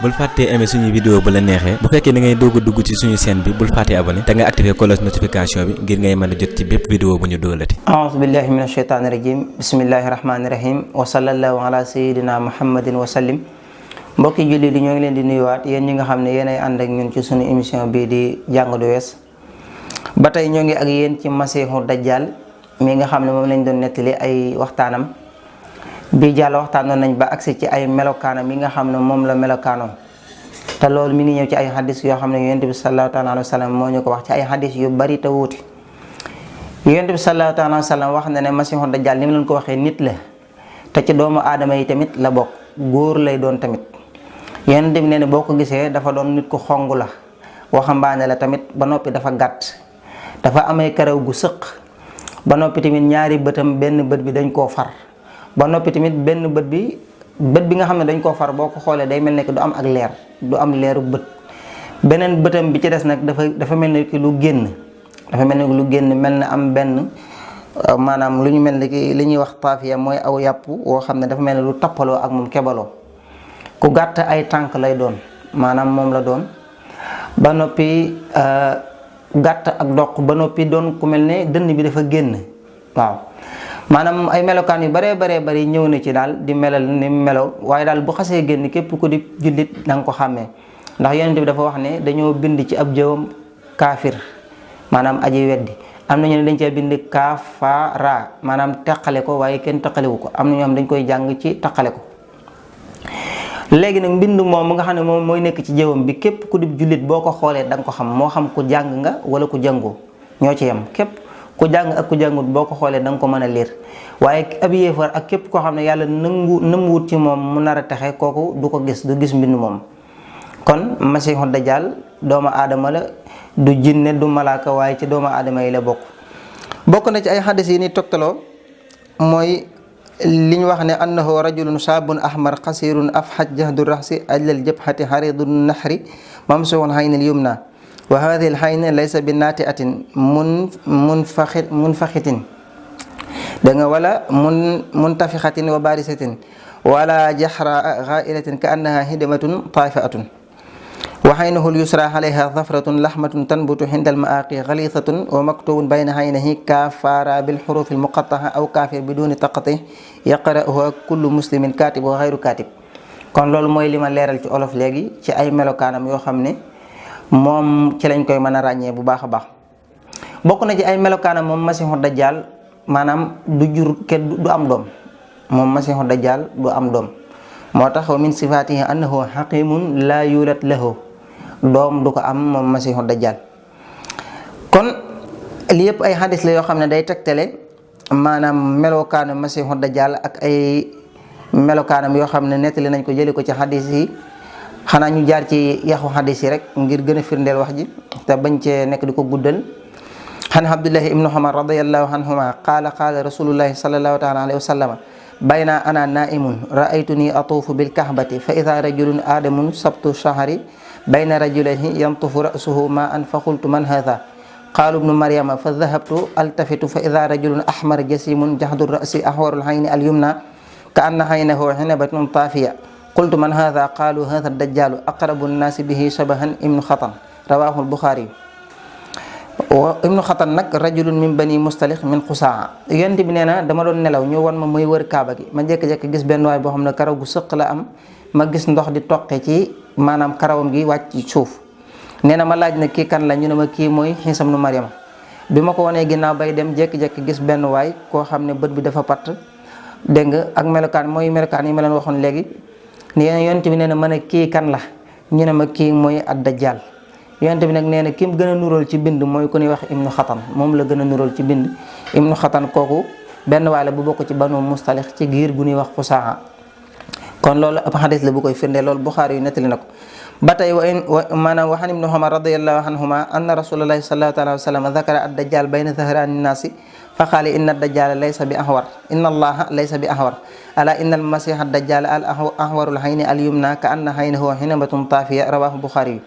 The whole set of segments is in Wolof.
bul fàttee aimer suñu vidéo bu la neexee bu fekkee da ngay doog a dugg ci suñu chaîne bi bul fàttee abonné te nga activer cloche notification bi ngir ngay mën a jot ci bépp vidéo bu ñu doolati. a'uuzu billahi minash shaytaani rajim bismillahi rahmaani rahim wa sallallahu ala sayyidina muhammadin wa sallim. mbokki julli di ñoo ngi leen di nuyuwaat yéen ñi nga xam ne yéenay ànd ak ñun ci suñu émission bii di jàng du wees ba tey ñoo ngi ak yéen ci masiixu dajjal mi nga xam ne moom lañ doon nettali ay waxtaanam bi jàll waxtaanoon nañ ba agsi ci ay melokaanam yi nga xam ne moom la melokaanoo te loolu mi ngi ñëw ci ay xadis yoo xam ne yonent bi sallallahu taala alayhi wa sallam moo ñu ko wax ci ay xadis yu bari te wuuti. yonent bi sallallahu taala alayhi wa sallam wax na ne masiixu dajjal ni mu leen ko waxee nit la te ci doomu aadama yi tamit la bokk góor lay doon tamit. yonent bi nee ne boo ko gisee dafa doon nit ku xong la waxambaane la tamit ba noppi dafa gàtt dafa amee karaw gu sëq ba noppi tamit ñaari bëtam benn bët bi dañ koo far ba noppi tamit benn bët bi nga xam ne dañ koo far boo ko xoolee day mel ne que du am ak leer du am leeru bët beneen bëtam bi ci des nag dafa mel ne ki lu génn mel na am benn maanaam lu ñu mel ne ki li ñuy wax taafiya mooy aw yàpp woo xam ne dafa mel ne lu tappaloo ak moom kebaloo ku gàtt ay tànk lay doon maanaam moom la doon ba noppi gàtt ak doq ba noppi doon ku mel ne dënn bi dafa génn waaw maanaam ay melokaan yu baree bari ñëw na ci daal di melal ni melo waaye daal bu xasee génn képp ku di jullit da nga ko xàmmee ndax yonent bi dafa wax ne dañoo bind ci ab jëwam kaafir maanaam aji weddi am na ñu ne dañ cee bind kaafara maanaam teqale ko waaye kenn teqalewu ko am na ñoo xam dañ koy jàng ci teqale ko. léegi nag mbind moom nga xam ne moom mooy nekk ci jëwam bi képp ku di jullit boo ko xoolee da nga ko xam moo xam ku jàng nga wala ku jàngoo ñoo ci yem képp ku jàng ak ku jàngut boo ko xoolee da nga ko mën a liir waaye ab yéefar ak képp koo xam ne yàlla nëmmuwut ci moom mu nar a texe kooku du ko gis du gis mbind moom. kon masiixu dajjal doomu aadama la du jinne du malaaka waaye ci doomu aadama yi la bokk na ci ay xadis yi ni togtaloo mooy li ñu wax ne annahu rajulun shaabun ahmar qasirun afhaj jahdu rahsi ajlal jabhati haridun nahri mamsuhun haynil yumna wa hadhihi alhayn laysa bi nati'atin munfaxitin da nga wala muntafixatin wa barisatin wala jahra ghailatin ka annaha hidamatun tafi'atun wa haynuhu al-yusra alayha dhafratun lahmatun tanbutu hinda al-ma'aqi ghalithatun wa maktubun bayna haynihi kafara bil huruf al-muqatta'a aw kafir biduni taqati yaqra'uha kullu muslimin katib wa ghayru katib. kon loolu mooy li ma leeral ci olof léegi ci ay melokaanam yoo xam ne moom ci lañ koy mën a ràññee bu baax a baax bokk na ci ay melokaanam moom masiixu dajjal maanaam du jur kenn du am doom moom masiixu dajjal du am doom moo tax wa min sifaatihi annahu hakimun la yulat lahu doom du ko am moom masiixu dajjal. kon li yëpp ay xadis la yoo xam ne day tegtale maanaam melokaanu masiixu dajjal ak ay melokaanam yoo xam ne nettali nañ ko jëlee ko ci xadis yi xanaa ñu jaar ci yaxu xadis yi rek ngir gën a firndeel wax ji te bañ cee nekk di ko guddal. xan abdullahi ibnu umar radiyallahu anhuma qaala rasulullahi sallallahu taala alayhi wa sallama bayna ana naimun raaytuni atuufu bilkahbati fa ida rajulun aadamun sabtu shahri bayna rajulayhi yantufu rasuhu ma an fa qultu man hadha qaalu ibnu maryama fa dahabtu altafitu fa ida rajulun ahmar jasimun jahdu rasi ahwarul hayni alyumna ka anna haynahu hinabatun tafiya qultu man hadha qaalu hadha dajjalu aqrabu nnasi bihi shabahan ibnu xatan rawahu albuxaari ibnu xatan nag rajulun min bani mustalix min xusaa yonent bi nee na dama doon nelaw ñu won ma muy wër kaaba gi ma jékki-jékki gis benn waay boo xam ne karaw gu sëq la am ma gis ndox di toqe ci maanaam karawam gi wàcc ci suuf nee na ma laaj na kii kan la ñu ne ma kii mooy Iisa ibnu Maryama bi ma ko wanee ginnaaw bay dem jékki-jékki gis benn waay koo xam ne bët bi dafa patt dégg nga ak melokaan mooy melokaan yi ma leen waxoon léegi yonent bi nee na ma ne kii kan la ñu ne ma kii mooy ad dajjal yonent bi nag nee na ki mu gën a nuróol ci bind mooy ku ñuy wax ibnu xatan moom la gën a nuróol ci bind ibnu xatan kooku benn waay la bu bokk ci banu mustalix ci giir gu ñuy wax xusaa kon loolu ab xadis la bu koy firndee loolu Buxaari yu nettali na ko ba tey maanaam waxan ibnu umar radiyallahu anhuma anna rasulullahi sallallahu alayhi wa sallam dakara ad dajjal bayna zahrani nnaasi fa qaala inna ad-dajjala laysa bi ahwar inna allaha laysa bi ahwar ala inna al-masiha ad-dajjala al ahwarul hayni al-yumna ka anna haynahu hinabatun tafiya rawahu Buxaari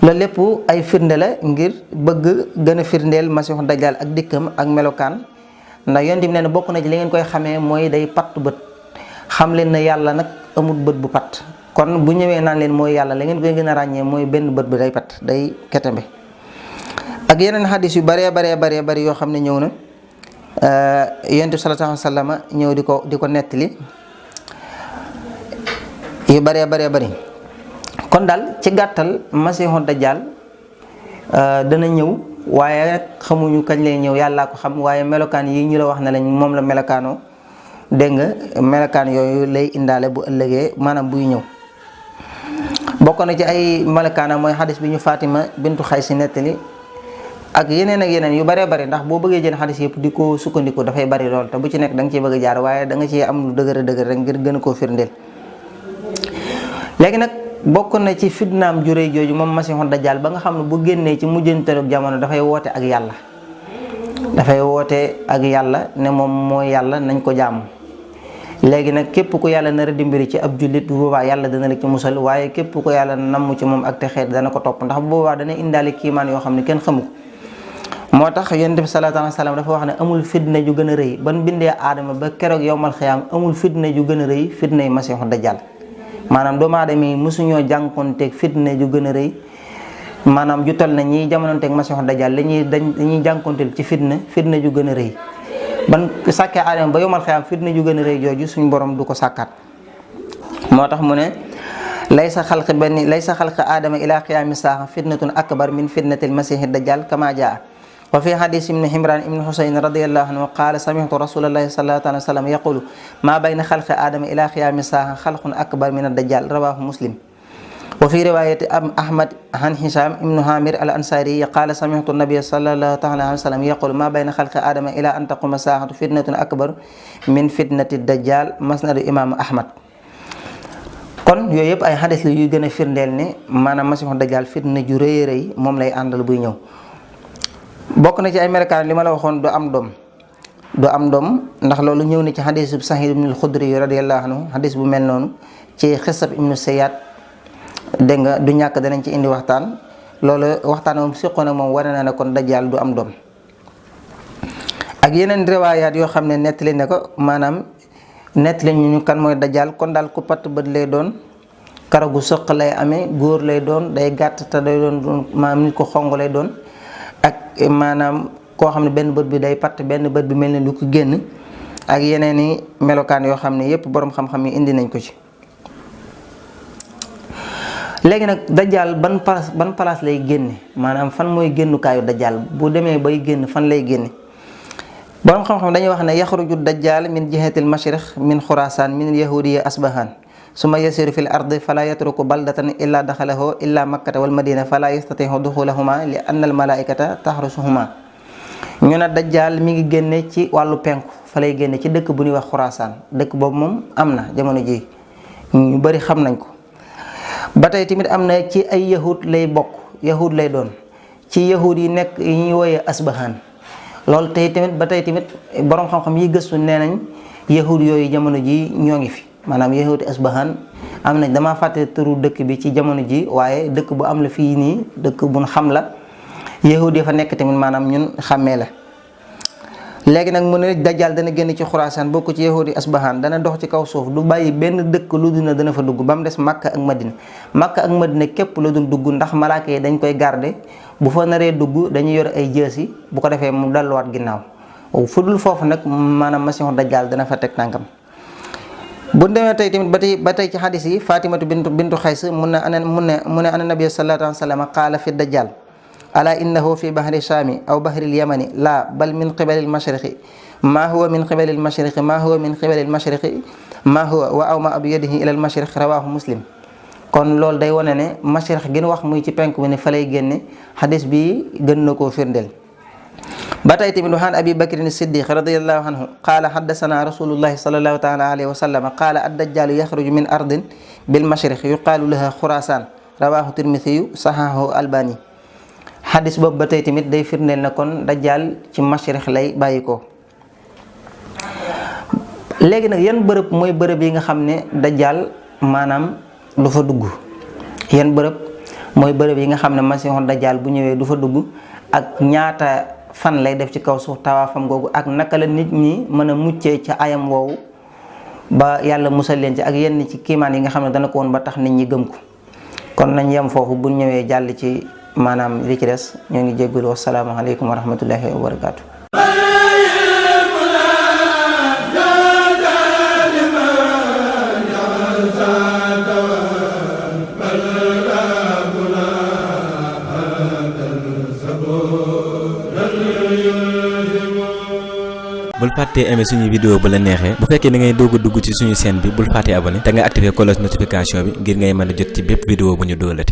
loolu lépp ay firnde la ngir bëgg gën a firndeel masiixu dajjal ak dikkam ak melokaan ndax yonent bi nee na bokk na ci li ngeen koy xamee mooy day patt bët xam leen ne yàlla nag amul bët bu patt kon bu ñëwee naan leen mooy yàlla la ngeen koy gën a ràññee mooy benn bët bi day pat day ketembe. ak yeneen xadis yu bëree bëri yoo xam ne ñëw na yonent bi sallallahu alayhi wa sallam ñëw di ko nettali yu bëree bëri. kon daal ci gàttal masiixu dajjal dana ñëw waaye xamuñu kañ lay ñëw yàllaa ko xam, waaye melokaan yi ñu la wax ne lañ moom la melokaanoo dégg nga melokaan yooyu lay indaale bu ëllëgee maanaam buy ñëw. bokk na ci ay melokaanam mooy xadis bi ñu Fatima bintu Xaysi nettali ak yeneen yu bëree bëri, ndax boo bëggee jël xadis yëpp di ko sukkandiku dafay bëri lool te bu ci nekk da nga ciy bëgg a jaar, waaye da nga ciy am lu dëgër rek ngir gën a koo firndeel. léegi nag bokk na ci fitnaam ju rëy jooju moom masiixu dajjal ba nga xam ne bu génnee ci mujjanteelu jamono dafay woote ak yàlla ne moom mooy yàlla nañ ko jaamu. léegi nag képp ku yàlla nar a dimbali ci ab jullit bu boobaa yàlla dana la ci musal, waaye képp ku yàlla namm ci moom ak texeet dana ko topp, ndax bu boobaa dana indaale kiimaan yoo xam ne kenn xamu ko. moo tax yonent bi salaatu alayhi wa salaam dafa wax ne amul fitna ju gën a rëy ban bindee aadama ba keroog yowmal xiyaam amul fitna ju gën a rëy fitnay masiixu dajjal. maanaam doomu aadama yi mosuñoo jànkoonteeg fitna ju gën a rëy maanaam ju toll na ñiy jamononteeg masiixu dajjal dañuy jànkoonteel ci fitna ju gën a rëy. ban sàkkee aadama ba yowmal xiyaam fitna ju gën a rëy jooju suñ borom du ko sàkkaat. moo tax mu ne laysa xalqi aadama ila qiyaami saaxa fitnatun akbar min fitnatil masiixi dajjal kama jaa wa fi hadis ibn Himran ibn Husayn radiyallahu anhu qaala sami'tu rasulallahi sallallahu alayhi wa sallam yaqulu ma bayna xalqi aadama ila qiyaami saaxa xalqun akbar min ad-dajjal rawahu muslim. wa fi riwayati Ahmad an Hisham ibn Hamir al-Ansari qaala sami'tu nabiyya sallallahu alayhi wa sallam yaqulu ma bayna xalqi aadama ila an taquma saa'atu fitnatun akbar min fitnati ad-dajjal musnad imam Ahmad. kon yooyu yëpp ay xadis la yuy gën a firndeel ne maanaam masiixu dajjal fitna ju rëy rëy moom lay àndal buy ñëw. bokk na ci ay melokaan li ma la waxoon du am doom ndax loolu ñëw na ci xadis bu Sahiid ibn al-Xudri radiyallahu anhu xadis bu mel noonu ci xisab ibnu Sayyad dégg nga du ñàkk danañ ci indi waxtaan loolu waxtaan moom siqoon ak moom wane na ne kon dajjal du am doom. ak yeneen riwaayaat yoo xam ne nettali ne ko maanaam nettali ñu kan mooy dajjal kon daal ku patt bët lay doon, karaw gu sëq lay amee, góor lay doon, day gàtt te day doon maanaam nit ko xong lay doon. ak maanaam koo xam ne benn bët bi day patt benn bët bi mel ne lu ko génn ak yeneen i melokaan yoo xam ne yépp boroom xam-xam yi indi nañ ko ci. léegi nag dajjal ban place lay génne maanaam fan mooy génnukaayu dajjal bu demee bay génn fan lay génne. boroom xam-xam dañuy wax ne yaxruju dajjal min jihatil mashriq min xurasaan min yahudiya asbahan summa yasiru fil ardi fala yatruku baldatan illa daxalahu illa makkata wal madina fala yastatihu duxulahuma li anna al malaikata taxrusuhuma. ñu ne dajjal mi ngi génne ci wàllu penku fa lay génne ci dëkk bu ñuy wax xurasaan dëkk boobu moom am na jamono ji ñu bari xam nañ ko. ba tey tamit am na ci ay yahud lay doon ci yahud yi nekk yi ñuy wooyee asbahan loolu ba tey tamit borom xam-xam yi gëstu nee nañ yahud yooyu jamono ji ñoo ngi fi. maanaam yahudi asbahan am nañ damaa fàtte turu dëkk bi ci jamono ji waaye dëkk bu am la fii nii dëkk bu xam la yahudi fa nekk tamit maanaam ñun xàmmee la. léegi nag mu ne dajjal dana génn ci xuraasaan bokk ci yahudi asbahan dana dox ci kaw suuf du bàyyi benn dëkk lu dul na dana fa dugg ba mu des Makka ak Madina képp la dul dugg ndax malaaka yi dañ koy garder bu fa naree dugg dañuy yor ay jësi bu ko defee mu delluwaat ginnaaw fu dul foofu nag maanaam masiixu dajjal dana fa teg tànkam. bu demee tey tamit ba tey ci xadis yi Fatimatu bintu Xays mu ne ana nabi sallallahu alayhi wa sallam qaala fi dajjal ala innahu fi bahri shaami aw bahri lyamani la bal min qibali lmashriqi ma huwa min qibali lmashriqi ma huwa min qibali lmashriqi ma huwa wa awma bi yadihi ila lmashriq rawahu muslim. kon loolu day wane ne mashriq gën wax muy ci penk bi ne fa lay génne xadis bi gën na koo firndeel. ba tey tamit waxaan abi bakrin siddiq radiyallahu anhu qaala haddasana rasulullahi sallallahu taala alayhi wa sallam qaala addajjalu yaxruju min ardin bil mashriq yuqaalu laha xurasaan rawahu tirmisiyu sahahu albani. xadis boobu ba tey tamit day firndeel na kon dajjal ci mashriq lay bàyyi ko. léegi nag yan bërëb mooy bërëb yi nga xam ne dajjal maanaam du fa dugg yan bërëb mooy bërëb yi nga xam ne masiixu dajjal bu ñëwee du fa dugg ak ñaata fan lay def ci kaw suuf tawaafam googu ak naka la nit ñi mën a muccee ca ayam woowu ba yàlla musal leen ci ak yenn ci kiimaan yi nga xam ne dana ko woon ba tax nit ñi gëm ko. kon nañ yem foofu bu ñëwee jàll ci maanaam li ci des ñoo ngi jéggulu wassalaamu aleykum wa rahmatullahi wa barakaatu. bul fàttee aimer suñuy vidéo bu la neexee bu fekkee da ngay doog a dugg ci suñu chaîne bi bul fàttee abonné te nga activer cloche notification bi ngir ngay mën a jot ci bépp vidéo bu ñu dóolati.